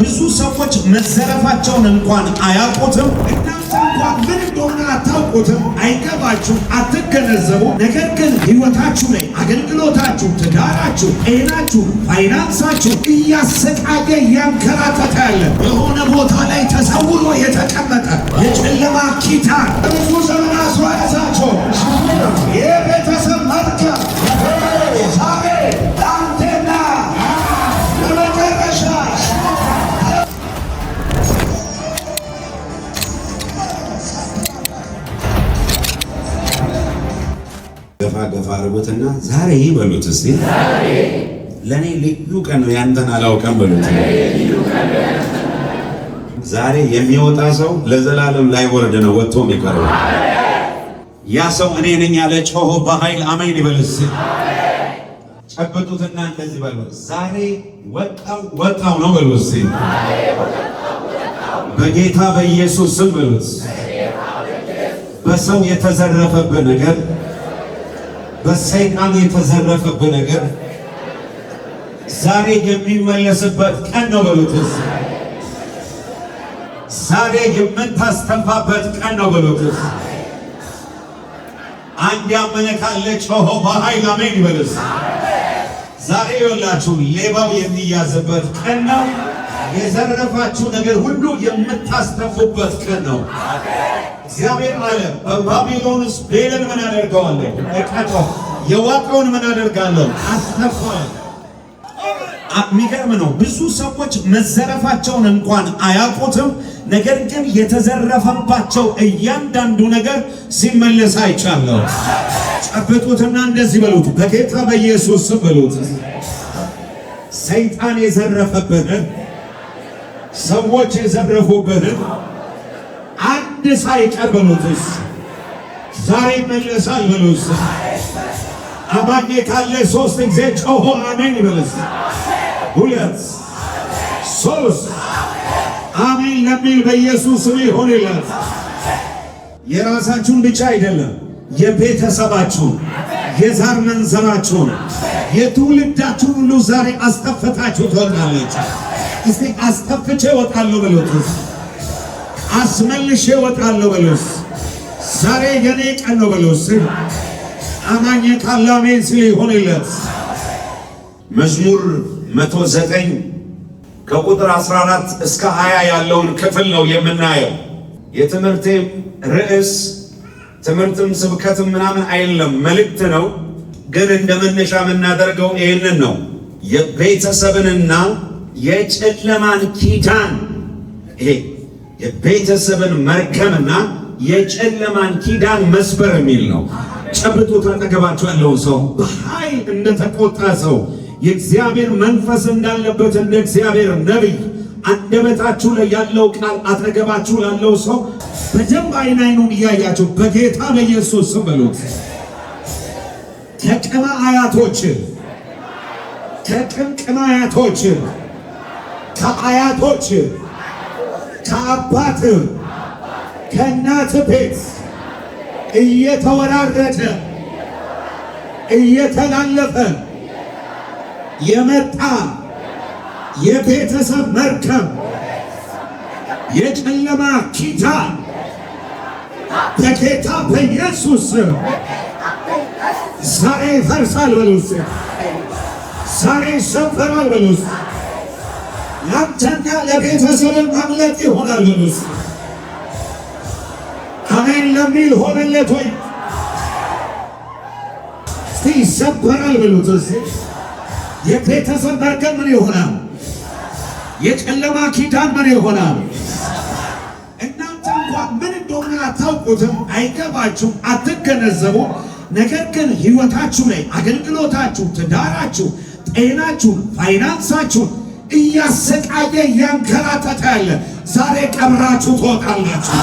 ብዙ ሰዎች መዘረፋቸውን እንኳን አያውቁትም። እናንተ እንኳን ምን እንደሆነ አታውቁትም፣ አይገባችሁም፣ አትገነዘቡ። ነገር ግን ሕይወታችሁ ላይ አገልግሎታችሁ፣ ትዳራችሁ፣ ጤናችሁ፣ ፋይናንሳችሁ እያሰቃየ እያንከራተተ ያለ የሆነ ቦታ ላይ ተሰውሮ የተቀመጠ የጨለማ ኪዳን ብዙ ዘመን አስሮ ያዛቸው የቤተሰብ መርከብ ዛሬ ለአንተና ለመጨረሻ ገፋ ገፋ አድርጉትና ዛሬ በሉት እስቲ፣ ለእኔ ልዩ ቀን ነው፣ ያንተን አላውቅም በሉት። ዛሬ የሚወጣ ሰው ለዘላለም ላይወርድ ነው ወጥቶ የሚቀረው። ያ ሰው እኔ ነኝ ያለ ጮሆ በኃይል አሜን ይበል እስቲ። ጨብጡትና እንደዚህ በሉ፣ ዛሬ ወጣው ወጣው ነው በሉ እስቲ። በጌታ በኢየሱስ ስም በሉት። በሰው የተዘረፈብህ ነገር፣ በሰይጣን የተዘረፈብህ ነገር ዛሬ የሚመለስበት ቀን ነው በሉት። ዛሬ የምታስተፋበት ቀን ነው በሉት። አንድ ያመነ ካለ ጮሆ በኃይል አሜን ይበልስ። ዛሬ ይኸውላችሁ ሌባው የሚያዝበት ቀን ነው። የዘረፋችሁ ነገር ሁሉ የምታስተፉበት ቀን ነው። እግዚአብሔር አለ በባቢሎን ውስጥ ቤልን ምን አደርገዋለሁ? እቀጣው። የዋቀውን ምን አደርጋለሁ? አስተፋዋለሁ። የሚገርም ነው። ብዙ ሰዎች መዘረፋቸውን እንኳን አያውቁትም። ነገር ግን የተዘረፈባቸው እያንዳንዱ ነገር ሲመለስ አይቻለሁ። ጨብጡትና እንደዚህ በሉት፣ በጌታ በኢየሱስ ስም በሉት። ሰይጣን የዘረፈብህን፣ ሰዎች የዘረፉብህን አንድ ሳይቀር በሉትስ ዛሬ ይመለሳል በሉት። አማኝ ካለ ሶስት ጊዜ ጮሆ አሜን ይበልስ። ሁለት ሶስት አሜን ለሚል በኢየሱስ ስም ይሁንለት። የራሳችሁን ብቻ አይደለም፣ የቤተሰባችሁን፣ የዛር መንዘራችሁን፣ የትውልዳችሁን ሁሉ ዛሬ አስተፍታችሁ ትወጣላችሁ። እስቲ አስተፍቼ እወጣለሁ በሉት። አስመልሼ እወጣለሁ በሉት። ዛሬ የኔ ቀን ነው በሉት። አማኝ ካለ አሜን ሲል ይሁንለት። መዝሙር 109 ከቁጥር 14 እስከ 20 ያለውን ክፍል ነው የምናየው። የትምህርቴ ርዕስ ትምህርትም ስብከትም ምናምን አይደለም፣ መልእክት ነው። ግን እንደ መነሻ የምናደርገው ይህንን ነው። የቤተሰብንና የጨለማን ኪዳን፣ ይሄ የቤተሰብን መርገምና የጨለማን ኪዳን መስበር የሚል ነው። ጨብጡት አጠገባቸው ያለውን ሰው። በኃይል እንደተቆጣ ሰው፣ የእግዚአብሔር መንፈስ እንዳለበት እንደ እግዚአብሔር ነቢይ፣ አንደበታችሁ ላይ ያለው ቃል አጠገባችሁ ላለው ሰው በደንብ አይን አይኑን እያያችሁ በጌታ በኢየሱስ ስም በሉት። ከቅመ አያቶች፣ ከቅምቅመ አያቶች፣ ከአያቶች፣ ከአባት ከእናት ቤት እየተወራረደ እየተላለፈ የመጣ የቤተሰብ መርከብ፣ የጨለማ ኪዳን በጌታ በኢየሱስ ስም ዛሬ ይፈርሳል በሉስ። ዛሬ ይሰበራል በሉስ። ለአንተና ለቤተሰብ ማምለጥ ይሆናል በሉስ። አሜን ለሚል ሆነለት ወይ? እስቲ ይሰበራል በሉት። የቤተሰብ መርገም ምን ይሆናል? የጨለማ ኪዳን ምን ይሆናል? እናንተ እንኳን ምን እንደሆነ አታውቁትም፣ አይገባችሁም፣ አትገነዘቡ። ነገር ግን ሕይወታችሁ ላይ አገልግሎታችሁ፣ ትዳራችሁ፣ ጤናችሁን፣ ፋይናንሳችሁን እያሰቃየ እያንከራተተ ያለ ዛሬ ቀብራችሁ ትወጣላችሁ።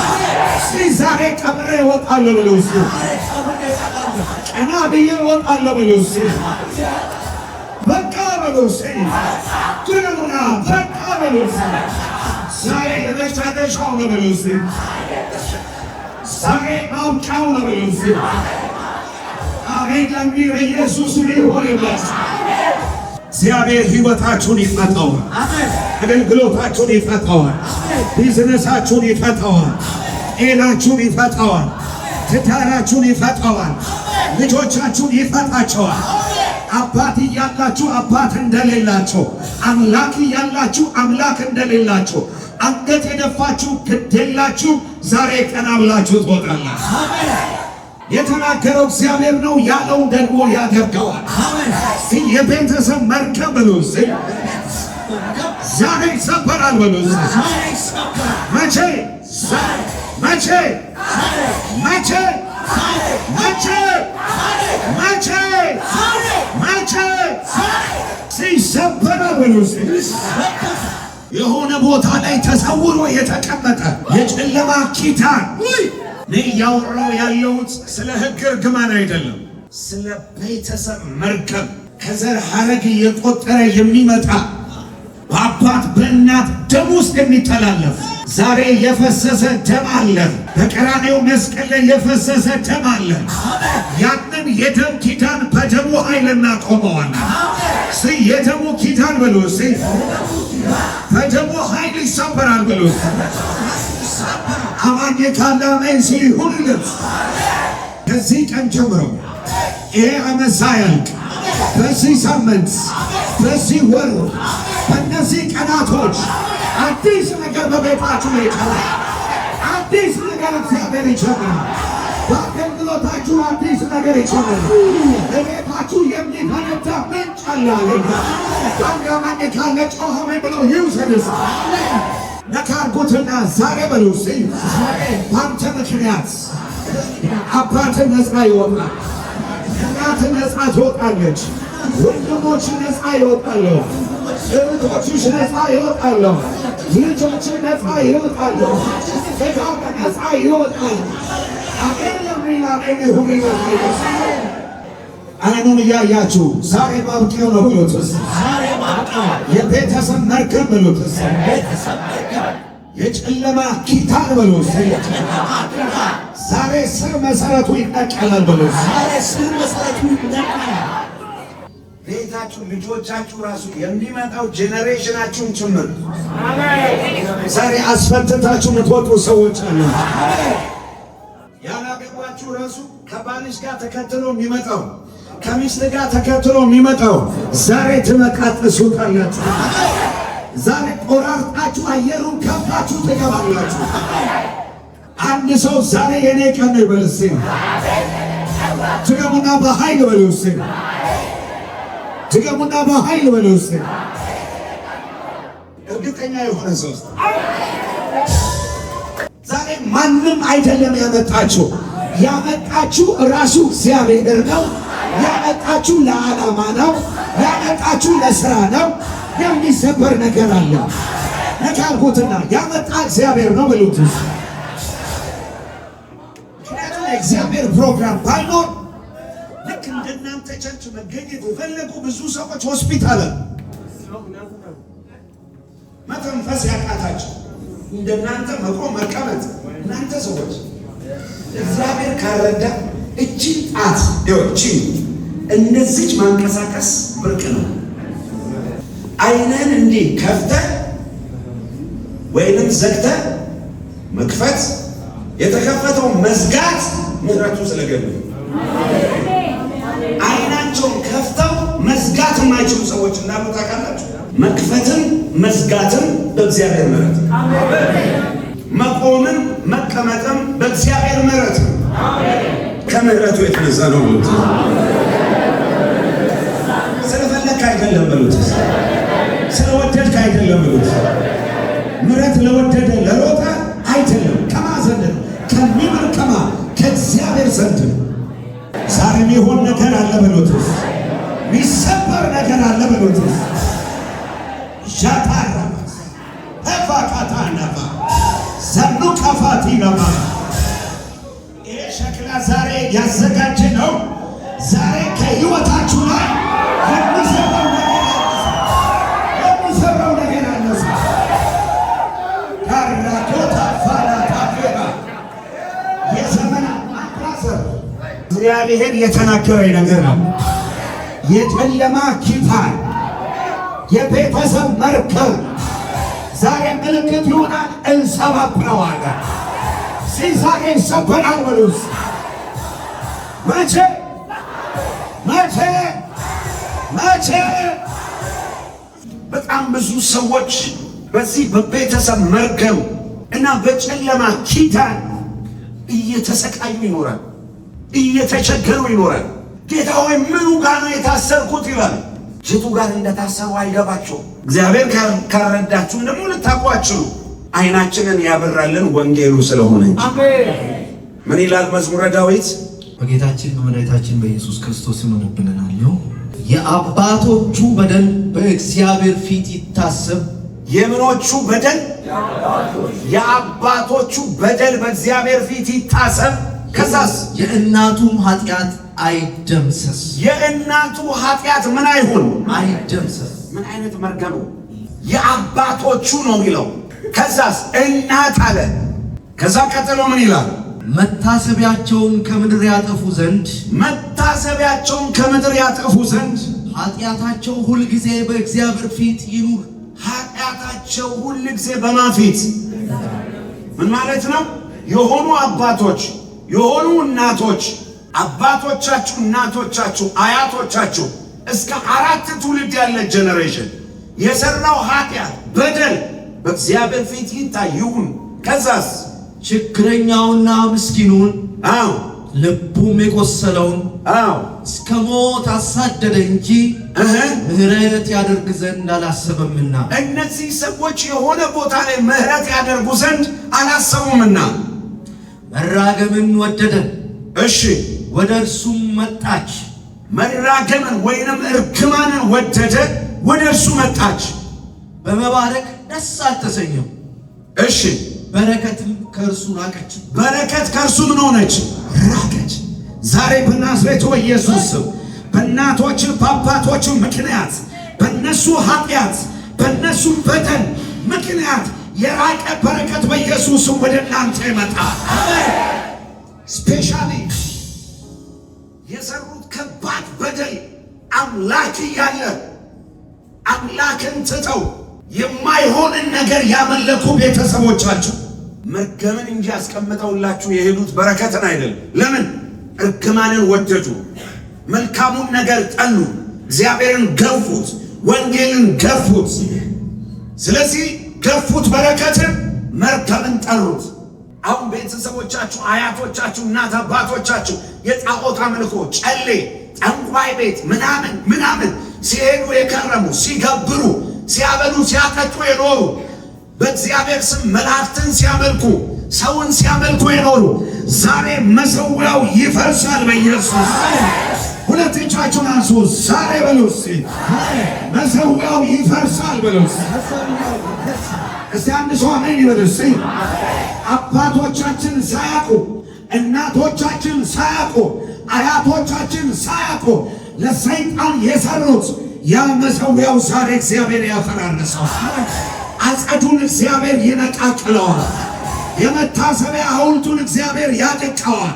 እስቲ ዛሬ ቀብሬ እወጣለሁ በሉ እስቲ። ቀና ብዬ እወጣለሁ በሉ እስቲ። በቃ በሉ እስቲ። ድረሙና በቃ በሉ እስቲ። ዛሬ የመጨረሻው ነው በሉ እስቲ። ዛሬ ማውጫው ነው በሉ እስቲ። አሜን ለሚል ኢየሱስ ይሁንለት። እግዚአብሔር ሕይወታችሁን ይፈታዋል። አገልግሎታችሁን ይፈታዋል። ቢዝነሳችሁን ይፈታዋል። ጤናችሁን ይፈታዋል። ትዳራችሁን ይፈታዋል። ልጆቻችሁን ይፈታቸዋል። አባት እያላችሁ አባት እንደሌላቸው፣ አምላክ እያላችሁ አምላክ እንደሌላቸው፣ አንገት የደፋችሁ ግዴላችሁ፣ ዛሬ ቀና ብላችሁ ትወጣላችሁ። የተናገረው እግዚአብሔር ነው፣ ያለውን ደግሞ ያደርገዋል። የቤተሰብ መርከብ በሉ ዛሬ ይሰበራል በሉ። መቼ መቼ መቼ መቼ መቼ መቼ ይሰበራል በሉ። የሆነ ቦታ ላይ ተሰውሮ የተቀመጠ የጨለማ ኪዳን። እኔ እያወራሁ ያለሁት ስለ ሕግ እርግማን አይደለም፣ ስለ ቤተሰብ መርገም ከዘር ሐረግ እየቆጠረ የሚመጣ፣ በአባት በእናት ደም ውስጥ የሚተላለፍ። ዛሬ የፈሰሰ ደም አለ። በቀራኔው መስቀል ላይ የፈሰሰ ደም አለ። ያንን የደም ኪዳን በደሙ ኃይል እናቆመዋለን። ስ የደሙ ኪዳን በሉ፣ ስ በደሙ ኃይል ይሰበራል በሉ። አማኝ ካለ አሜን ሲል ይሁንለት። ከዚህ ቀን ጀምሮ ይሄ ዓመት ሳያልቅ፣ በዚህ ሳምንት፣ በዚህ ወር፣ በእነዚህ ቀናቶች አዲስ ነገር በቤታችሁ ላይ ይጨምራል። አዲስ ነገር እግዚአብሔር ይጨምራል። በአገልግሎታችሁ አዲስ ነገር ይጨምራል። በቤታችሁ የሚፈነዳ ምንጭ አለ አለ። አንድ አማኝ ካለ ጮኸ አሜን ብሎ ይውሰድስ። ነካ አድርጉትና ዛሬ በሉ እስኪ፣ በአንተ ምክንያት አባት ነፃ ይወጣል። እናት ነፃ ትወጣለች። ወንድሞች ነፃ ይወጣሉ። እህቶችሽ ነፃ ይወጣሉ። ልጆች ነፃ ይወጣሉ። ትዳር ነፃ ይወጣል። አሜን የሚል አሜን ይሁን። አይኑን እያያችሁ ዛሬ ማብቂያው ነው ብሎት፣ የቤተሰብ መርገም ብሎት፣ የጨለማ ኪዳን በሉት፣ ዛሬ ስር መሰረቱ ይነቀላል በሉት። ቤታችሁ፣ ልጆቻችሁ ራሱ፣ የሚመጣው generation ኣችሁን ጭምር ዛሬ አስፈትታችሁ የምትወጡ ሰዎች አሉ። ያላገባችሁ ራሱ ከባልሽ ጋር ተከትሎ የሚመጣው፣ ከሚስት ጋር ተከትሎ የሚመጣው ዛሬ ትመቃጥሱታላችሁ። ዛሬ ቆራርጣችሁ አየሩን ከፍታችሁ ትገባላችሁ። አንድ ሰው ዛሬ የኔ ቀን ነው ይበል እስኪ። ድገሙና በኃይል በሉ እስኪ። ድገሙና በኃይል በሉ እስኪ። እርግጠኛ የሆነ ሰው፣ ዛሬ ማንም አይደለም ያመጣችሁ፣ ያመጣችሁ ራሱ እግዚአብሔር ነው። ያመጣችሁ ለዓላማ ነው። ያመጣችሁ ለስራ ነው። የሚሰበር ነገር አለ። ነካልኩትና ያመጣ እግዚአብሔር ነው በሉት። ምክንያቱም የእግዚአብሔር ፕሮግራም ባይኖር ልክ እንደናንተ church መገኘት የፈለጉ ብዙ ሰዎች ሆስፒታል መተንፈስ ያቃታቸው፣ እንደናንተ መቆም መቀመጥ፣ እናንተ ሰዎች እግዚአብሔር ካልረዳ እችን ጣት ይኸው እችን እንደዚች ማንቀሳቀስ ብርቅ ነው። ዓይንህን እንዲህ ከፍተህ ወይንም ዘግተህ መክፈት፣ የተከፈተው መዝጋት ምሕረቱ ስለገቡ፣ ዓይናቸውን ከፍተው መዝጋት የማይችሉ ሰዎች እንዳሉ ታውቃላችሁ። መክፈትም መዝጋትም በእግዚአብሔር ምሕረት፣ መቆምም መቀመጥም በእግዚአብሔር ምሕረት ነው። ከምሕረቱ የተነሳ ነው ብሉት። ስለፈለግክ አይደለም በሉት። ስለወደድክ አይደለም ብሉት። ምሕረት ለወደደ ለሮጠ አይደለም። ከማ ዘንድ ነው? ከሚምር ከማ ከእግዚአብሔር ዘንድ ነው። ዛሬ የሚሆን ነገር አለ በሉት። የሚሰበር ነገር አለ በሉት። ዣታራማስ ተፋካታ ነፋ ዘኑ ከፋቲ ነፋ። ይሄ ሸክላ ዛሬ ያዘጋጀ ነው። ዛሬ ከህይወታችሁ ላይ የሚሰራው ነገር አለ። የሚሰራው ነገር አለ። ካራኮታ ፋላ ታፌባ የዘመን አራሰር እግዚአብሔር የተናገረኝ ነገር ነው። የጨለማ ኪዳን የቤተሰብ መርከብ ዛሬ ምልክት ይሆናል፣ እንሰባብረዋለን። ዛሬ ይሰበራል በሉስ። መቼ መቼ መቼ? በጣም ብዙ ሰዎች በዚህ በቤተሰብ መርገም እና በጨለማ ኪዳን እየተሰቃዩ ይኖራል፣ እየተቸገሩ ይኖራል። ጌታ ሆይ ምኑ ጋር ነው የታሰርኩት ይላል። የቱ ጋር እንደታሰሩ አይገባቸው። እግዚአብሔር ካልረዳችሁም ደግሞ ልታውቁ አትችሉ። አይናችንን ያበራልን ወንጌሉ ስለሆነ እንጂ። ምን ይላል መዝሙረ ዳዊት? በጌታችን በመድኃኒታችን በኢየሱስ ክርስቶስ ይሆንብንናል። የአባቶቹ በደል በእግዚአብሔር ፊት ይታሰብ። የምኖቹ በደል? የአባቶቹ በደል በእግዚአብሔር ፊት ይታሰብ። ከዛስ? የእናቱም ኃጢአት አይደምሰስ። የእናቱ ኃጢአት ምን አይሁን? አይደምሰስ። ምን አይነት መርገም ነው? የአባቶቹ ነው የሚለው። ከዛስ እናት አለ። ከዛ ቀጥሎ ምን ይላል? መታሰቢያቸውን ከምድር ያጠፉ ዘንድ፣ መታሰቢያቸውን ከምድር ያጠፉ ዘንድ፣ ኃጢአታቸው ሁልጊዜ በእግዚአብሔር ፊት ይኑር። ኃጢአታቸው ሁል ጊዜ በማን ፊት? ምን ማለት ነው? የሆኑ አባቶች፣ የሆኑ እናቶች፣ አባቶቻችሁ፣ እናቶቻችሁ፣ አያቶቻችሁ እስከ 4 ትውልድ ያለ generation የሰራው ኃጢአት በደል በእግዚአብሔር ፊት ይታይ ይሁን። ከዛስ? ችግረኛውና ምስኪኑን፣ አዎ፣ ልቡም የቆሰለውን አዎ፣ እስከ ሞት አሳደደ እንጂ እህ ምሕረት ያደርግ ዘንድ አላሰበምና። እነዚህ ሰዎች የሆነ ቦታ ላይ ምሕረት ያደርጉ ዘንድ አላሰቡምና። መራገምን ወደደ፣ እሺ፣ ወደ እርሱም መጣች። መራገምን ወይንም እርግማንን ወደደ፣ ወደ እርሱ መጣች። በመባረክ ደስ አልተሰኘም። እሺ፣ በረከትም ከእርሱ ራቀች። በረከት ከእርሱ ምን ሆነች? ራቀች። ዛሬ በናዝሬቱ በኢየሱስ ስም በእናቶች በአባቶች ምክንያት፣ በእነሱ ኃጢአት፣ በእነሱ በደል ምክንያት የራቀ በረከት በኢየሱስ ስም ወደ እናንተ ይመጣል። Specially የሰሩት ከባድ በደል አምላክ እያለ አምላክን ትተው የማይሆንን ነገር ያመለኩ ቤተሰቦቻችሁ መርገምን እንጂ ያስቀምጠውላችሁ የሄዱት በረከትን አይደለም። ለምን? እርግማንን ወደዱ፣ መልካሙን ነገር ጠሉ፣ እግዚአብሔርን ገፉት፣ ወንጌልን ገፉት። ስለዚህ ገፉት በረከትን፣ መርገምን ጠሩት። አሁን ቤተሰቦቻችሁ፣ አያቶቻችሁ፣ እናት አባቶቻችሁ የጣዖት አምልኮ፣ ጨሌ፣ ጠንቋይ ቤት ምናምን ምናምን ሲሄዱ የከረሙ፣ ሲገብሩ፣ ሲያበሉ፣ ሲያጠጡ የኖሩ፣ በእግዚአብሔር ስም መላእክትን ሲያመልኩ፣ ሰውን ሲያመልኩ የኖሩ ዛሬ መሰዊያው ይፈርሳል በኢየሱስ። ሁለት እጃችሁን አንሱ። ዛሬ በሉ እስቲ፣ መሰዊያው ይፈርሳል በሉ እስቲ። እስቲ አንድ ሰው አሜን ይበል እስቲ። አባቶቻችን ሳያውቁ፣ እናቶቻችን ሳያውቁ፣ አያቶቻችን ሳያውቁ ለሰይጣን የሰሩት ያ መሰዊያው ዛሬ እግዚአብሔር ያፈራርሰዋል። አጸዱን እግዚአብሔር ይነቃቅለዋል። የመታሰቢያ ሐውልቱን እግዚአብሔር ያደቀዋል።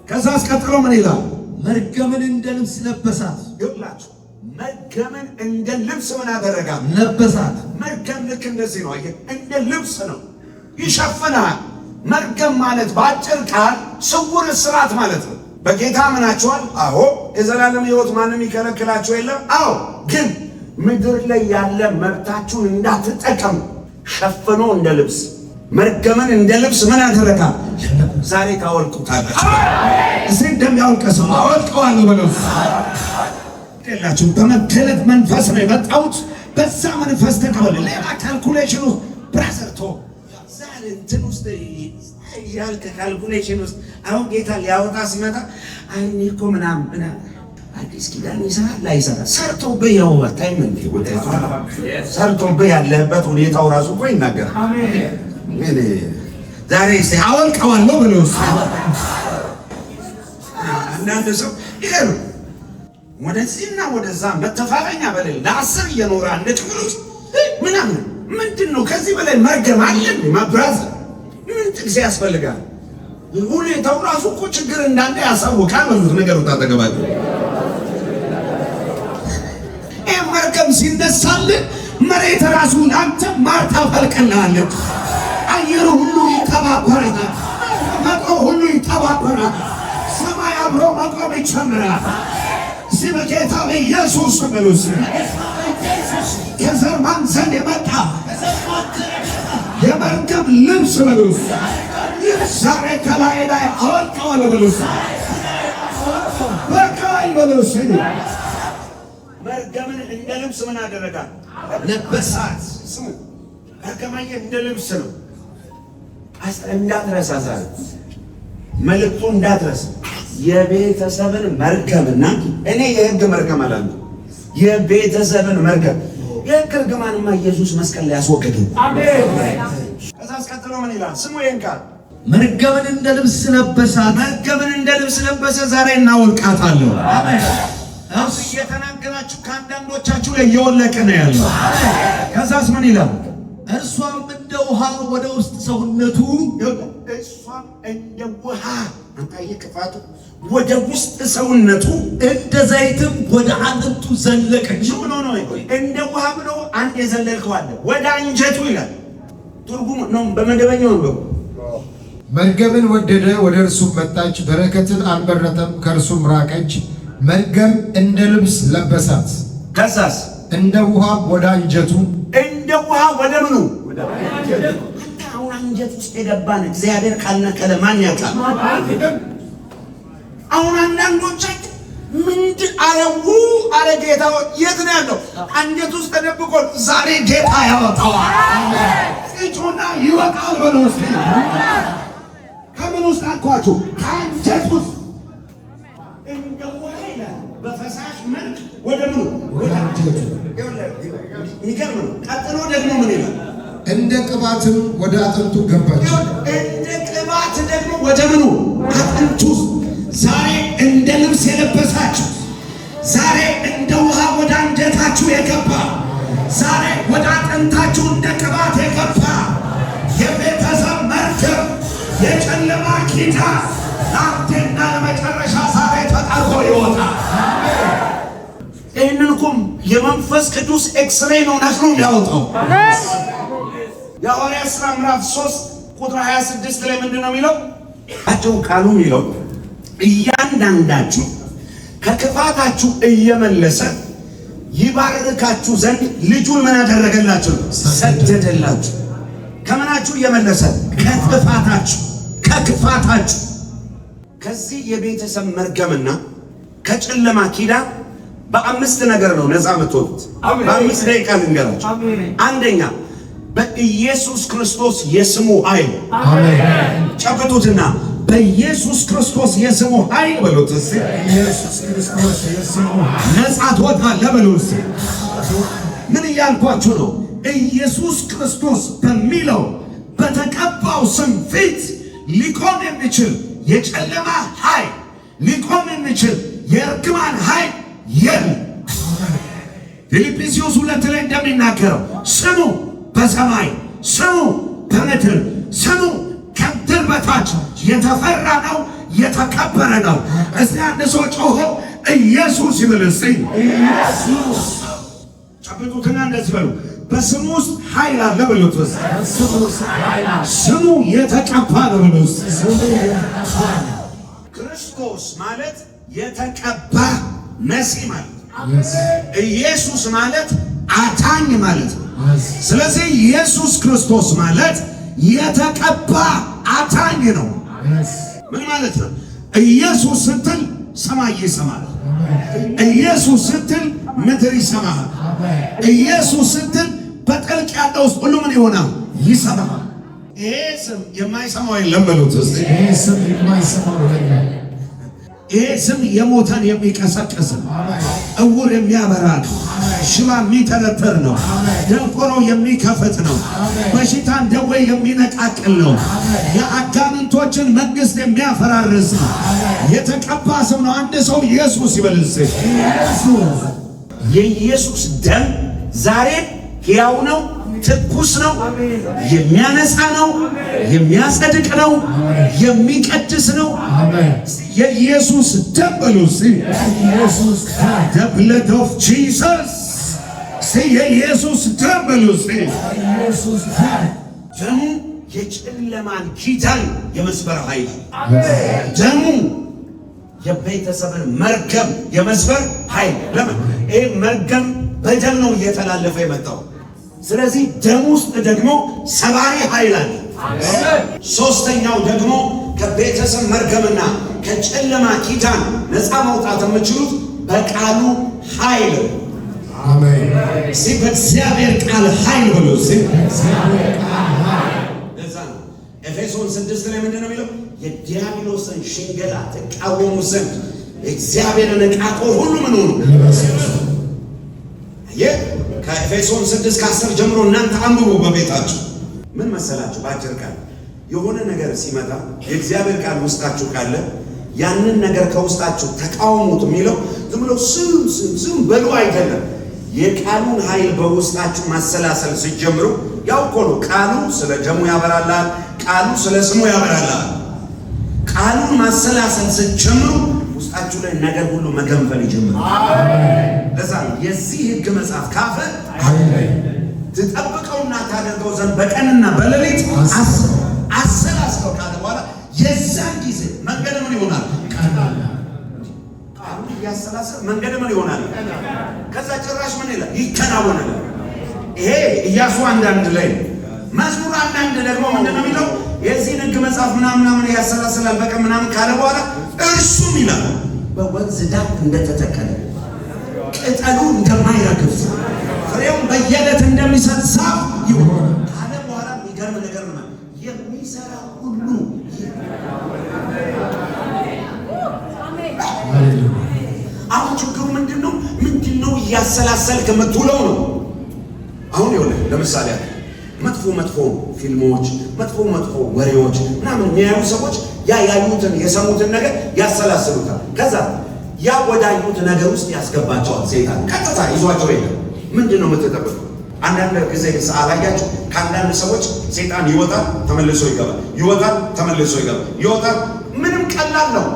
ከዛ አስቀጥሎ ምን ይላል? መርገምን እንደ ልብስ ለበሳት። ይኸውላችሁ መርገምን እንደ ልብስ ምን አደረጋት? ለበሳት። መርገም ልክ እንደዚህ ነው። አየህ፣ እንደ ልብስ ነው፣ ይሸፍናል። መርገም ማለት በአጭር ቃል ስውር እስራት ማለት ነው። በጌታ አምናችኋል? አዎ። የዘላለም ሕይወት ማንም ይከለክላችሁ የለም? አዎ። ግን ምድር ላይ ያለ መብታችሁን እንዳትጠቀሙ ሸፍኖ እንደ ልብስ፣ መርገምን እንደ ልብስ ምን አደረጋት? ዛሬ ታወልቁታላችሁ። እስቲ እንደሚያወልቅ ሰው አወልቀዋለሁ በለው። የላችሁ በመገለጥ መንፈስ ነው የመጣሁት። በዛ መንፈስ ተቀበል። ሌላ calculation ውስጥ brother ቶ ዛሬ እንትን ውስጥ ያልከ calculation ውስጥ አሁን ጌታ ሊያወጣ ሲመጣ አይ እኔ እኮ ምናምን ምናምን አዲስ ኪዳን ይሰራል ላይሰራ ሰርቶብህ ያው time እንዴ ውጤቱ ሰርቶብህ ያለህበት ሁኔታው ራሱ እኮ ይናገራል። ምን ዛሬ እስቲ አወልቀዋለሁ በለው እስቲ። አንዳንድ ሰው ይሄ ነው ወደዚህና ወደዛ መተፋፈኛ በሌለ ለ10 እየኖረ አንድ ክፍል ውስጥ ምናምን ምንድን ነው? ከዚህ በላይ መርገም አለ እንዴ? ማብራዝ ምን ጥቅስ ያስፈልጋል? ሁኔታው ራሱ እኮ ችግር እንዳለ ያሳውቃል። በሉት ነገሩ ታጠገባለህ። ይሄ መርገም ሲነሳልህ መሬት ራሱ ለአንተ ማር ታፈልቅልሃለች። አየሩ ሁሉ ይተባበራል። ተፈጥሮ ሁሉ ይተባበራል። ሰማይ አብሮ መቆም ይጀምራል። እስቲ በጌታ በኢየሱስ በሉ እስቲ። ከዘር ማንዘር የመጣ የመርገም ልብስ በሉ እስቲ። ዛሬ ከላይ ላይ አወልቀዋለሁ በሉ እስቲ። በቃኝ በሉ እስቲ። መርገምን እንደ ልብስ ምን አደረጋት? ለበሳት። ስሙ፣ መርገማዬ እንደ ልብስ ነው። እንዳትረሳ፣ ዛሬ መልእክቱ እንዳትረሳ። የቤተሰብን መርገምና እኔ የህግ መርገም አላልኩም። የቤተሰብን መርገም፣ የህግ እርግማንማ ኢየሱስ መስቀል ላይ ያስወገደው። ከዛ አስቀጥሎ ምን ይላል? ስሙ ይሄን ቃል። መርገምን እንደ ልብስ ለበሳት። መርገምን እንደ ልብስ ለበሰ። ዛሬ እናወልቃታለሁ። አሁን እየተናገራችሁ ከአንዳንዶቻችሁ ላይ እየወለቀ ነው ያለው። ከዛስ ምን ይላል? እርሷም እንደ ውሃ ወደ ውስጥ ሰውነቱ እሷም እንደ ውሃ፣ አንተ ይህ ክፋቱ፣ ወደ ውስጥ ሰውነቱ እንደ ዘይትም ወደ አጥንቱ ዘለቀች። No, no, እንደ ውሃ ብሎ አንድ የዘለልከው አለ። ወደ አንጀቱ ይላል። ትርጉሙ ነው በመደበኛው ነው። መርገምን ወደደ፣ ወደ እርሱም መጣች። በረከትን አልመረጠም፣ ከእርሱም ራቀች። መርገም እንደ ልብስ ለበሳት፣ ከዛስ? እንደ ውሃ ወደ አንጀቱ። እንደ ውሃ ወደ ምኑ? አንተ አሁን አንጀት ውስጥ የገባን እግዚአብሔር ካልነቀለ ማን ያውቃል? አሁን አንዳንዶቻችሁ ምንድን አረው አረ ጌታ የት ነው ያለው? አንጀት ውስጥ ተደብቆ ዛሬ ጌታ ያወጣዋል። እጩና ይወጣል በሉ እስቲ። ከምን ውስጥ አልኳችሁ? ከአንጀት ውስጥ እንደ ውሃ ይላል በፈሳሽ መልክ ወደ ምኑ? ወደ አንጀቱ። የሚገርም ነው። ቀጥሎ ደግሞ ምን ይላል? እንደ ቅባትም ወደ አጥንቱ ገባች። እንደ ቅባት ደግሞ ወደ ምኑ? አጥንቱ ውስጥ። ዛሬ እንደ ልብስ የለበሳችሁ፣ ዛሬ እንደ ውሃ ወደ አንጀታችሁ የገባ፣ ዛሬ ወደ አጥንታችሁ እንደ ቅባት የገባ የቤተሰብ መርገም፣ የጨለማ ኪዳን ለአንዴና ለመጨረሻ ዛሬ ተጠርጎ ይወጣል። ይህንን እኮ የመንፈስ ቅዱስ ኤክስሬይ ነው ነቅሎ የሚያወጣው። የሐዋርያት ሥራ ምዕራፍ 3 ቁጥር 26 ላይ ምንድን ነው የሚለው? አጭሩ ቃሉ የሚለው እያንዳንዳችሁ ከክፋታችሁ እየመለሰ ይባርካችሁ ዘንድ ልጁን ምን አደረገላችሁ? ሰደደላችሁ። ከምናችሁ እየመለሰ? ከጥፋታችሁ፣ ከክፋታችሁ። ከዚህ የቤተሰብ መርገምና ከጨለማ ኪዳን በአምስት ነገር ነው ነፃ የምትወጡት። በ5 ደቂቃ ልንገራችሁ። አንደኛ በኢየሱስ ክርስቶስ የስሙ ኃይል። አሜን። ጨብጡትና በኢየሱስ ክርስቶስ የስሙ ኃይል በሉት እስቲ። ኢየሱስ ክርስቶስ የስሙ ነፃ ትወጣለህ በሉ እስቲ። ምን እያልኳችሁ ነው? ኢየሱስ ክርስቶስ በሚለው በተቀባው ስም ፊት ሊቆም የሚችል የጨለማ ኃይል፣ ሊቆም የሚችል የእርግማን ኃይል የለም። ፊልጵስዩስ 2 ላይ እንደሚናገረው ስሙ በሰማይ፣ ስሙ በምድር፣ ስሙ ከምድር በታች የተፈራ ነው፣ የተከበረ ነው። እስቲ አንድ ሰው ጮሆ ኢየሱስ ይበል እስቲ። ጨብጡትና እንደዚህ በሉ። በስሙ ውስጥ ኃይል አለ በሉት እስቲ። ስሙ የተቀባ ነው በሉ እስቲ። ክርስቶስ ማለት የተቀባ መሲህ ማለት ነው። ኢየሱስ ማለት አዳኝ ማለት ነው። ስለዚህ ኢየሱስ ክርስቶስ ማለት የተቀባ አዳኝ ነው። ምን ማለት ነው? ኢየሱስ ስትል ሰማይ ይሰማል። ኢየሱስ ስትል ምድር ይሰማል። ኢየሱስ ስትል በጥልቅ ያለው ውስጥ ሁሉ ምን ይሆናል? ይሰማል። ይሄ ስም የማይሰማው የለም በሉት እስቲ። ይህ ስም የማይሰማው የለም። ይሄ ስም የሞተን የሚቀሰቅስ ነው። እውር የሚያበራ ነው። ሽባ የሚተረተር ነው። ደንቆሮ የሚከፍት ነው። በሽታን ደዌ የሚነቃቅል ነው። የአጋንንቶችን መንግስት የሚያፈራርስ ነው። የተቀባ ስም ነው። አንድ ሰው ኢየሱስ ይበል እስቲ። የኢየሱስ ደም ዛሬም ሕያው ነው፣ ትኩስ ነው፣ የሚያነጻ ነው፣ የሚያጸድቅ ነው፣ የሚቀድስ ነው። አሜን። የኢየሱስ ደም በሉ እስቲ። ኢየሱስ The blood of Jesus። እስቲ የኢየሱስ ደም በሉ እስቲ። ደሙ የጨለማን ኪዳን የመስበር ኃይል፣ ደሙ የቤተሰብን መርገም የመስበር ኃይል። ለምን ይህ መርገም በደም ነው እየተላለፈ የመጣው። ስለዚህ ደም ውስጥ ደግሞ ሰባሪ ኃይል አለ። ሶስተኛው ደግሞ ከቤተሰብ መርገምና ከጨለማ ኪዳን ነፃ መውጣት የምችሉት በቃሉ ኃይል ነው። አሜን። እስቲ በእግዚአብሔር ቃል ኃይል ብሎ እስቲ። ለዛ ነው ኤፌሶን 6 ላይ ምንድን ነው የሚለው? የዲያብሎስን ሽንገላ ትቃወሙ ዘንድ የእግዚአብሔርን ዕቃ ጦር ሁሉ ምን ሆኑ? ይህ ከኤፌሶን 6 ከ10 ጀምሮ እናንተ አንብቡ በቤታችሁ። ምን መሰላችሁ? በአጭር ቃል የሆነ ነገር ሲመጣ የእግዚአብሔር ቃል ውስጣችሁ ካለ ያንን ነገር ከውስጣችሁ ተቃውሙት የሚለው ዝም ብሎ ስም ስም ስም በሉ አይደለም። የቃሉን ኃይል በውስጣችሁ ማሰላሰል ሲጀምሩ ያው እኮ ነው። ቃሉ ስለ ደሙ ያበራላል። ቃሉ ስለ ስሙ ያበራላል። ቃሉን ማሰላሰል ስትጀምሩ ውስጣችሁ ላይ ነገር ሁሉ መገንፈል ይጀምራል። ለዛ ነው የዚህ ሕግ መጽሐፍ ካፈ ትጠብቀውና ታደርገው ዘንድ በቀንና በሌሊት አሰላስለው ካለ በኋላ የዛን ጊዜ መንገድ ምን ይሆናል? ቃሉን እያሰላሰል መንገድ ምን ይሆናል? ከዛ ጭራሽ ምን ይላል? ይከናወናል። ይሄ ኢያሱ 1:1 ላይ፣ መዝሙር 1:1 ደግሞ ምንድን ነው የሚለው? የዚህን ሕግ መጽሐፍ ምናምን ምናምን ያሰላስላል በቀን ምናምን ካለ በኋላ እርሱም ይላል በወንዝ ዳር እንደተተከለ፣ ቅጠሉ እንደማይረግፍ፣ ፍሬውን በየዕለት እንደሚሰጥ ዛፍ ይሆናል ካለ በኋላ የሚገርም ነገር ነው። የሚሰራ ሁሉ አሁን ችግሩ ምንድን ነው? ምንድን ነው እያሰላሰልክ የምትውለው ነው። አሁን ይኸውልህ ለምሳሌ መጥፎ መጥፎ ፊልሞች፣ መጥፎ መጥፎ ወሬዎች ምናምን የሚያዩ ሰዎች ያ ያዩትን የሰሙትን ነገር ያሰላስሉታል። ከዛ ያ ወዳዩት ነገር ውስጥ ያስገባቸዋል። ሰይጣን ቀጥታ ይዟቸው የለም። ምንድን ነው የምትጠብቀው? አንዳንድ ጊዜ አላያችሁ? ከአንዳንድ ሰዎች ሰይጣን ይወጣል፣ ተመልሶ ይገባል፣ ይወጣል፣ ተመልሶ ይገባል፣ ይወጣል። ምንም ቀላል ነው።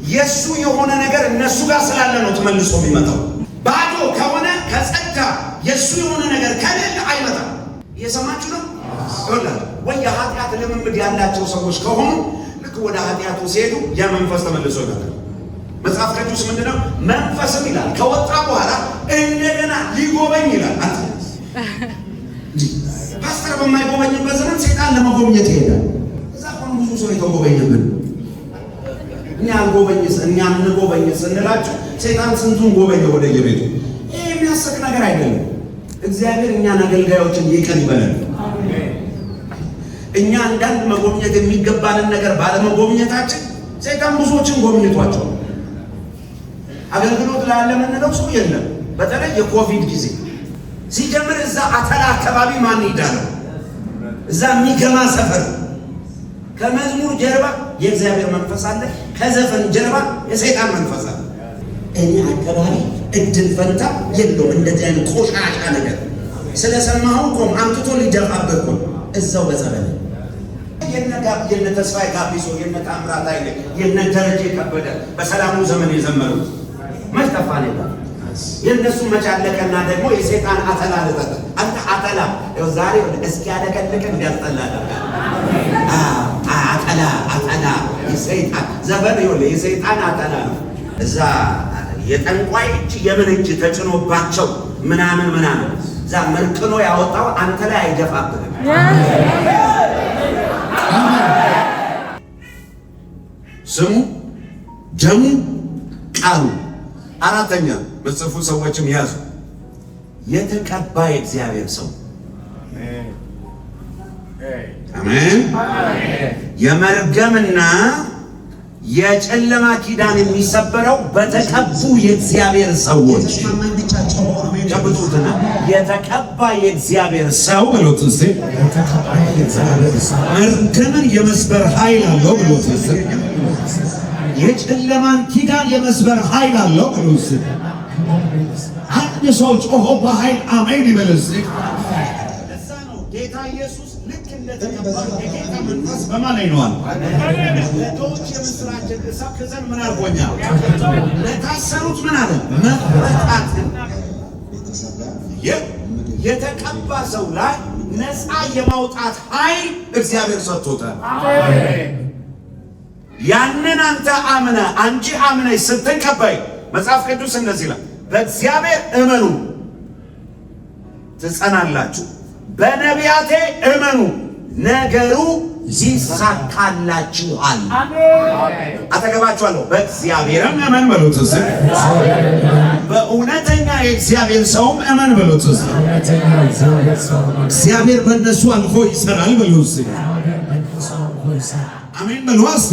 የእሱ የሆነ ነገር እነሱ ጋር ስላለ ነው ተመልሶ የሚመጣው። ባዶ ከሆነ፣ ከጸዳ፣ የእሱ የሆነ ነገር ከሌለ አይመጣም። እየሰማችሁ ነው? ወይ የኃጢአት ልምምድ ያላቸው ሰዎች ከሆኑ ልክ ወደ ኃጢአቱ ሲሄዱ ያ መንፈስ ተመልሶ ይመጣል። መጽሐፍ ቅዱስ ምንድነው? መንፈስም ይላል ከወጣ በኋላ እንደገና ሊጎበኝ ይላል። አንተ ፓስተር በማይጎበኝበት ዘመን ሰይጣን ለመጎብኘት ይሄዳል። እዛ እኮ ብዙ ሰው የተጎበኘብን። እኛ አንጎበኝ፣ እኛ እንጎበኝ ስንላችሁ ሰይጣን ስንቱን ጎበኘ ወደ የቤቱ። ይሄ የሚያስቅ ነገር አይደለም። እግዚአብሔር እኛን አገልጋዮችን ይቅር ይበለን። እኛ አንዳንድ መጎብኘት የሚገባንን ነገር ባለመጎብኘታችን ሰይጣን ብዙዎችን ጎብኝቷቸው አገልግሎት ላይ ያለ የምንለው ሰው የለም። በተለይ የኮቪድ ጊዜ ሲጀምር እዛ አተላ አካባቢ ማን ይዳለው? እዛ የሚገማ ሰፈር ከመዝሙር ጀርባ የእግዚአብሔር መንፈስ አለ፣ ከዘፈን ጀርባ የሰይጣን መንፈስ አለ። እኔ አካባቢ እድል ፈንታ የለውም። እንደዚህ አይነት ቆሻሻ ነገር ስለሰማኸው እኮ አምጥቶ ሊደፋብህ እኮ እዛው በጸበል። የነ ተስፋዬ ጋቢሶ፣ የነ ታምራት ኃይሌ፣ የነ ደረጀ ከበደ በሰላሙ ዘመን የዘመሩት መች ጠፋ ነው? የእነሱ መች አለቀና ደግሞ የሰይጣን አተላ ልጠጣ። አንተ አተላ ዛሬ እስኪያለቀልቅ እንዲያስጠላ አደርጋለሁ። አጠላ አጠላ የሰይጣን ዘፈን ይኸውልህ የሰይጣን አጠላ ነው። እዛ የጠንቋይ እጅ የምን እጅ ተጭኖባቸው ምናምን ምናምን እዛ መርቅኖ ያወጣው አንተ ላይ አይደፋብህም። ስሙ፣ ደሙ፣ ቃሉ። አራተኛ መጽፉ ሰዎችም ያዙ። የተቀባ የእግዚአብሔር ሰው፣ አሜን። የመርገምና የጨለማ ኪዳን የሚሰበረው በተቀቡ የእግዚአብሔር ሰዎች። ጨብጡትና የተቀባ የእግዚአብሔር ሰው ብሎት እስቲ። መርገምን የመስበር ኃይል አለው ብሎት እስቲ። የጨለማን ኪዳን የመስበር ኃይል አለው ብሎት እስቲ። አንድ ሰው ጮሆ በኃይል አሜን ይበል እስቲ። ለዛ ነው ጌታ ኢየሱስ ልክ እንደተቀባ የጌታ መንፈስ በማን ላይ ነው አለ? ለድሆች የምስራችን እሰብክ ዘንድ ምን አድርጎኛል? ለታሰሩት ምን አለ? መፈታትን። የተቀባ ሰው ላይ ነፃ የማውጣት ኃይል እግዚአብሔር ሰጥቶታል። ያንን አንተ አምነ አንቺ አምነሽ ስትቀበይ መጽሐፍ ቅዱስ እንደዚህ ይላል፣ በእግዚአብሔር እመኑ ትጸናላችሁ፣ በነቢያቴ እመኑ ነገሩ ይሳካላችኋል። አጠገባችኋለሁ። በእግዚአብሔርም እመን በሉት እስኪ። በእውነተኛ የእግዚአብሔር ሰውም እመን በሉት እስኪ። እግዚአብሔር በእነሱ አልፎ ይሰራል በሉት እስኪ። አሜን በሉ እስኪ።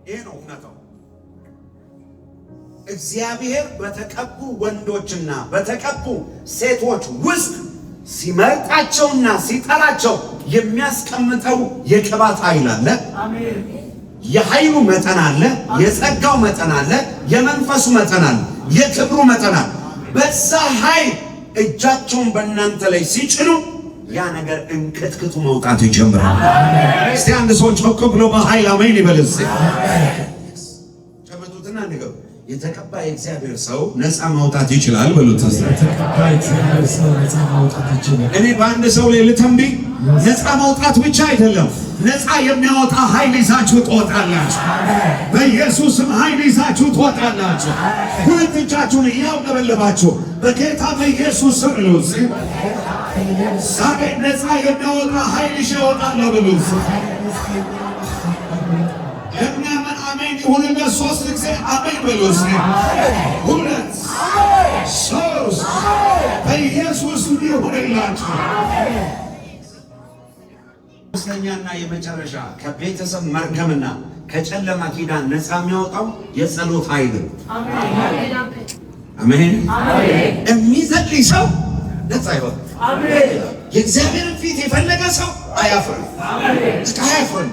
ይሄ ነው እውነታው። እግዚአብሔር በተቀቡ ወንዶችና በተቀቡ ሴቶች ውስጥ ሲመርጣቸውና ሲጠራቸው የሚያስቀምጠው የቅባት ኃይል አለ። የኃይሉ መጠን አለ። የጸጋው መጠን አለ። የመንፈሱ መጠን አለ። የክብሩ መጠን አለ። በዛ ኃይል እጃቸውን በእናንተ ላይ ሲጭኑ ያ ነገር እንቅጥቅጡ መውጣት ይጀምራል። እስቲ አንድ ሰው ጮክ ብሎ በኃይል አሜን ይበል። እስቲ ጨብጡትና ንገሩ። የተቀባ የእግዚአብሔር ሰው ነፃ ማውጣት ይችላል በሉት። የተቀባ የእግዚአብሔር ሰው ነፃ ማውጣት ይችላል። እኔ በአንድ ሰው ላይ ልተንብይ፣ ነፃ ማውጣት ብቻ አይደለም፣ ነፃ የሚያወጣ ኃይል ይዛችሁ ትወጣላችሁ። በኢየሱስም ኃይል ይዛችሁ ትወጣላችሁ። ሁለት እጃችሁን እያውለበለባችሁ በጌታ በኢየሱስ ስም በሉት። ዛሬ ነፃ የሚያወጣ ኃይል ይዤ እወጣለሁ በሉት። የሚያምን አሜን ይሁንለት። ሶስት ጊዜ አሜን በሉ እስኪ። ሁለት፣ ሶስት። በኢየሱስ ይሁንላችሁ። ሶስተኛና የመጨረሻ ከቤተሰብ መርገምና ከጨለማ ኪዳን ነፃ የሚያወጣው የጸሎት ኃይል ነው። አሜን። የሚጸልይ ሰው ነፃ ይወጣል። የእግዚአብሔርን ፊት የፈለገ ሰው አያፍርም፣ አያፍርም።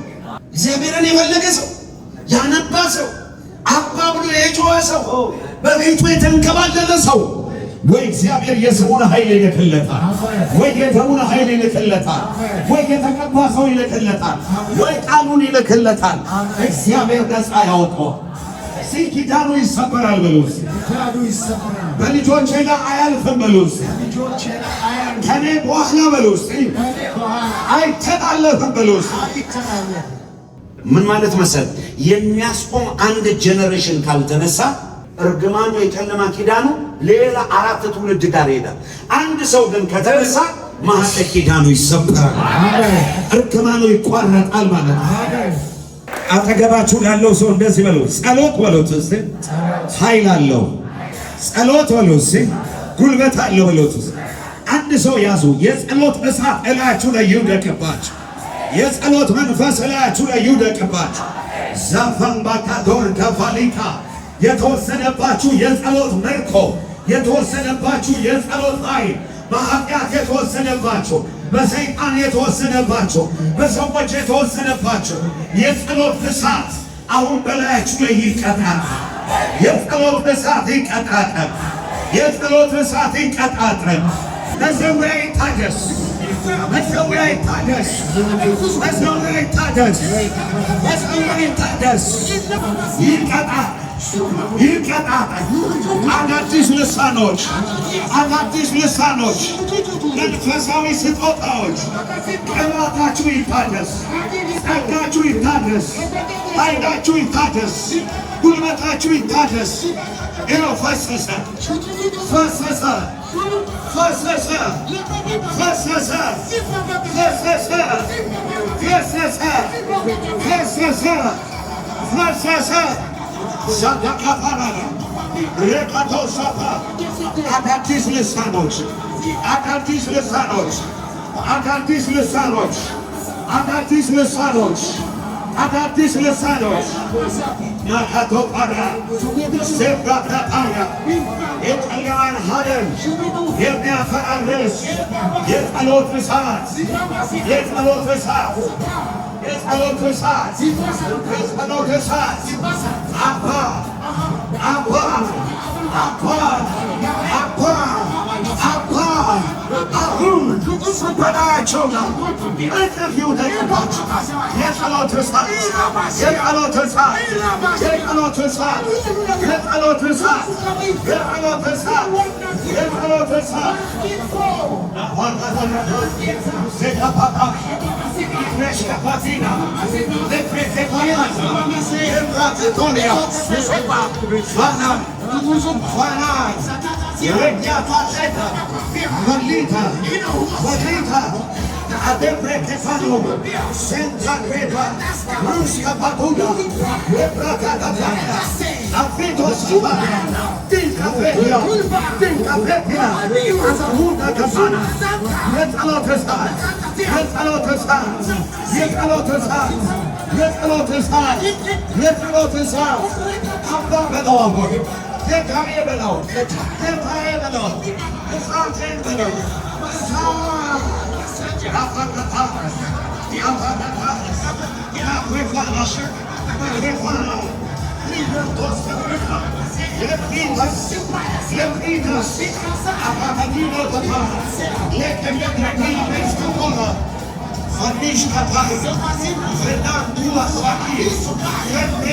እግዚአብሔርን የፈለገ ሰው፣ ያነባ ሰው፣ አባ ብሎ የጮኸ ሰው፣ በቤቱ የተንከባለለ ሰው ወይ እግዚአብሔር የስሙን ኃይል ይልክለታል፣ ወይ የደሙን ኃይል ይልክለታል፣ ወይ የተቀባ ሰው ይልክለታል፣ ወይ ቃሉን ይልክለታል። እግዚአብሔር ነፃ ያወጣዋል። እስኪ ኪዳኑ ይሰበራል በሉ እስኪ። ኪዳኑ ይሰበራል። በልጆቼ ላይ አያልፍም በሉ እስኪ። ልጆቼ ላይ አያልፍም። ከኔ በኋላ በሉ እስኪ። ከእኔ በኋላ አይተላለፍም በሉ እስኪ። አይተላለፍም። ምን ማለት መሰል፣ የሚያስቆም አንድ generation ካልተነሳ እርግማኑ የጨለማ ኪዳኑ ሌላ አራት ትውልድ ጋር ይሄዳል። አንድ ሰው ግን ከተነሳ ማኅፀ ኪዳኑ ይሰበራል፣ አሜን። እርግማኑ ይቋረጣል ማለት ነው። አሜን። አጠገባችሁ ላለው ሰው እንደዚህ በሉ፣ ጸሎት በሉት እስኪ፣ ኃይል አለው። ጸሎት በሉት እስኪ፣ ጉልበት አለው በሉት እስኪ። አንድ ሰው ያዙ። የጸሎት እሳት እላያችሁ ላይ ይውደቅባችሁ። የጸሎት መንፈስ እላያችሁ ላይ ይውደቅባችሁ። ዛፋንባካዶር ከፋሊካ የተወሰደባችሁ የጸሎት ምርኮ፣ የተወሰደባችሁ የጸሎት ኃይል፣ በኃጢአት የተወሰደባችሁ፣ በሰይጣን የተወሰደባችሁ፣ በሰዎች የተወሰደባችሁ የጸሎት እሳት አሁን በላያችሁ ላይ ይቀጣጠል። የጸሎት እሳት ይቀጣጠል። የጸሎት እሳት ይቀጣጠል። መሠዊያ ይታደስ። መሠዊያ ይታደስ። መሠዊያ ይታደስ። መሠዊያ ይታደስ። ይቀጣጠል። ይቀጣጠል። አዳዲስ ልሳኖች፣ አዳዲስ ልሳኖች፣ መንፈሳዊ ስጦታዎች፣ ቅባታችሁ ይታደስ፣ ጸጋችሁ ይታደስ፣ ኃይላችሁ ይታደስ፣ ጉልበታችሁ ይታደስ። ይኸው ፈሰሰ፣ ፈሰሰ፣ ፈሰሰ፣ ፈሰሰ፣ ፈሰሰ፣ ፈሰሰ፣ ፈሰሰ፣ ፈሰሰ። ዛዳካፋራራ ረካቶሳፋ አዳዲስ ልሳኖች፣ አዳዲስ ልሳኖች፣ አዳዲስ ልሳኖች፣ አዳዲስ ልሳኖች፣ አዳዲስ ልሳኖች፣ ማካቶፓራ ሴብራታፓራ የጨለማን ሀደን የሚያፈራርስ የጸሎት እሳት፣ የጸሎት እሳት፣ የጸሎት እሳት፣ የጸሎት እሳት፣ አባ አባ አባ አባ አባ፣ አሁን በላያቸው ላይ እጥፍ ይውደቅባቸው። የጸሎት እሳት፣ የጸሎት እሳት፣ የጸሎት እሳት፣ የጸሎት እሳት፣ የጸሎት እሳት፣ የጸሎት እሳት የጸሎት እሳት አባ በለው አሁን ጌታዬ በለው ጌታዬ በለው እሳቴን በለው እሳት ያፈረታ ያፈረታ ያኩፋና ያኩፋና ሊበርቶስ ለፕሪታስ ለፕሪታስ አፓታዲኖ ተፋ ለከሚያክራኪ Fanishka Fernando Saki,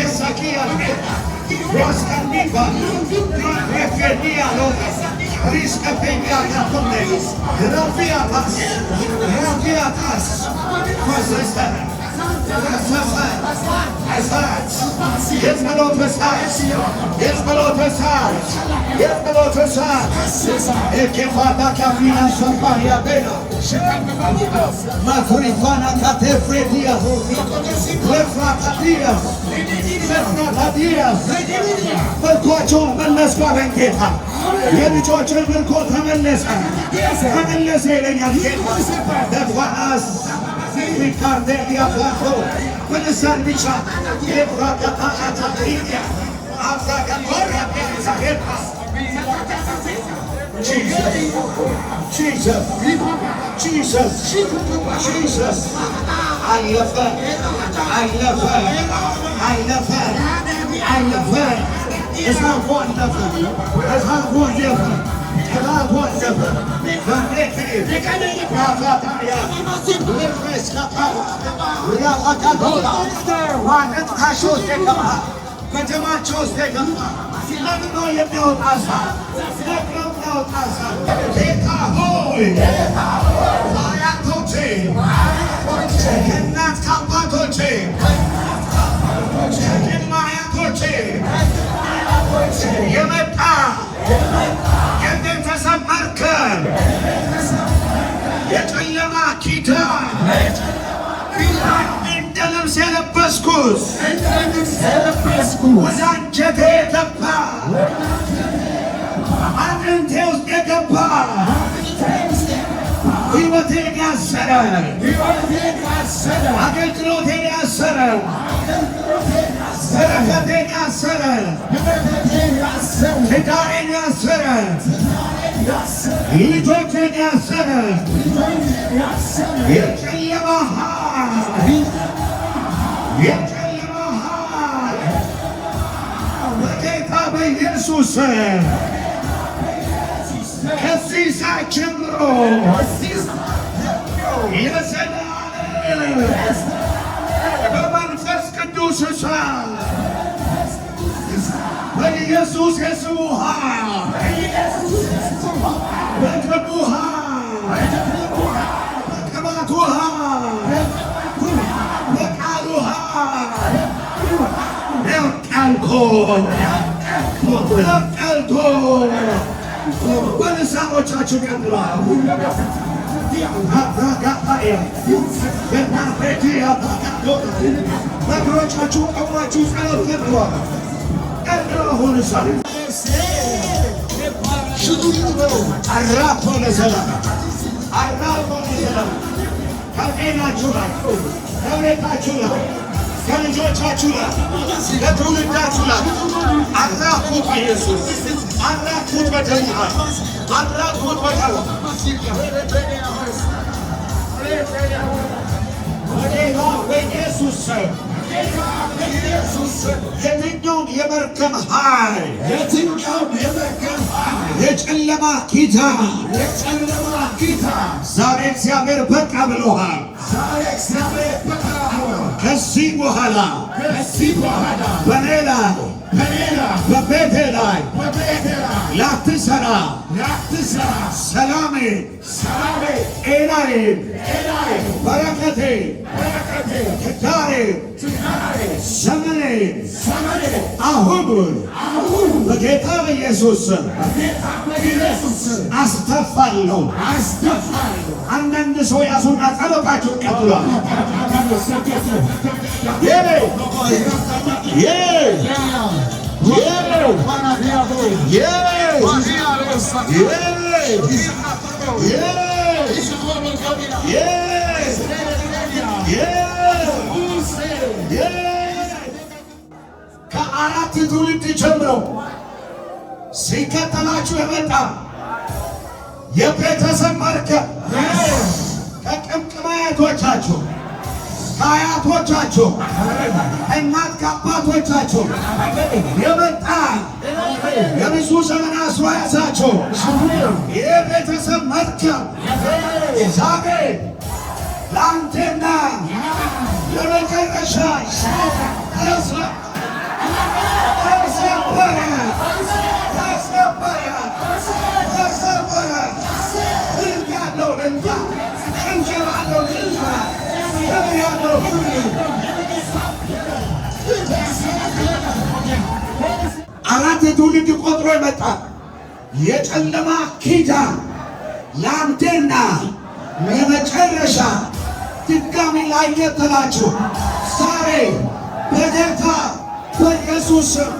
Sakia, Roscaniva, Refenia, Risca Peña, Rafiatas, Rafiatas, የጸሎት እሳት የጸሎት እሳት የጸሎት እሳት ኤኬፋታ ካፊና ሰፋሪያ ቤና ማኩሪፋና ካቴፍሬዲያ ለፍራታዲያ ለፍራታዲያ ምርኳቸውን መለስኩ አለኝ ጌታ። የልጆችን ምርኮ ተመለሰ ተመለሰ ይለኛል ጌታ። ለፋናስ ሪካርዴሊያ ፋቶ በልሳን ብቻ የፍራታታታቲያ አፍራካቶሪያ Jesus, Jesus, Jesus, Jesus. አለፈ አለፈ አለፈ አለፈ። እሳቱ አለፈ፣ እሳቱ አለፈ፣ ቅባቱ አለፈ። ራፋታያ ልፍስካታ ራፋካቶላ ዋነጥቃሾ ውስጥ የገባ በደማቸው ውስጥ የገባ ለምኖ የሚያወጣ እሳት ነቅሎ የሚያወጣ እሳት ጌታ ሆይ አያቶቼ ከእናት ከአባቶቼ ከቅድመ አያቶቼ የመጣ የቤተሰብ መርከብ የጨለማ ኪዳን እንደ ልብስ የለበስኩት ወደ አንጀቴ የገባ አጥንቴ ውስጥ የገባ ሕይወቴን ያሰረ አገልግሎቴን ያሰረ በረከቴን ያሰረ ትዳሬን ያሰረ ልጆቼን ያሰረ የጨለማ ኃይል የጨለማ ኃይል በጌታ በኢየሱስ ስም ከዚህ ሰዓት ጀምሮ የዘላለም በመንፈስ ቅዱስ እሳት በኢየሱስ የስሙ ኃይል በደሙ ኃይል በቅባቱ ኃይል በቃሉ ኃይል ነቀልኩ ነቀልኩ። በልሳኖቻችሁ ቀጥሏል። አብራጋጣያ በናፍሬቲያ በእግሮቻችሁ ቆማችሁ ጸሎት ቀጥሏል። ቀጥሎ አሁን እሳት አራፎ ለዘላለም አራፎ ለዘላለም ከጤናችሁ ላይ ከቤታችሁ ላይ ከልጆቻችሁ ላይ ከትውልዳችሁ ላይ አራፉት በኢየሱስ አራፉት በደሙ አራፉት በደሙ በጌታ በኢየሱስ ስም የትኛውም የመርገም ኃይል የጨለማ ኪዳን ዛሬ እግዚአብሔር በቃ ብሎሃል። ከዚህ በኋላ በኔ ላይ በቤቴ ላይ ላትሰራ ሰላሜ፣ ጤናዬን፣ በረከቴ፣ ትዳሬ፣ ዘመኔ አሁን በጌታ በኢየሱስ ስም አስተፋለሁ። አንዳንድ ሰው ያዙና ጸሎታችሁ ቀጥሏል። ዬ ዬ ዬ ዬ ዬ ዬ ዬ ከአራት ትውልድ ጀምሮ ሲከተላችሁ የመጣ የቤተሰብ መርከብ ከቅምቅም አያቶቻችሁ፣ ከአያቶቻችሁ፣ እናት ከአባቶቻችሁ የመጣ የብዙ ዘመን አስሮ ያዛችሁ የቤተሰብ መርከብ ዛሬ ለአንቴና ለመጨረሻ ተሰበረ፣ ተሰበረ፣ ተሰበረ። ሕግ ያለው እልልታ፣ ጭብጨባ ያለው እልልታ፣ ክብር ያለው ክብር። አራት ትውልድ ቆጥሮ የመጣ የጨለማ ኪዳን ለአንዴና ለመጨረሻ ድጋሚ ላይከተላችሁ ዛሬ በጌታ በኢየሱስ ስም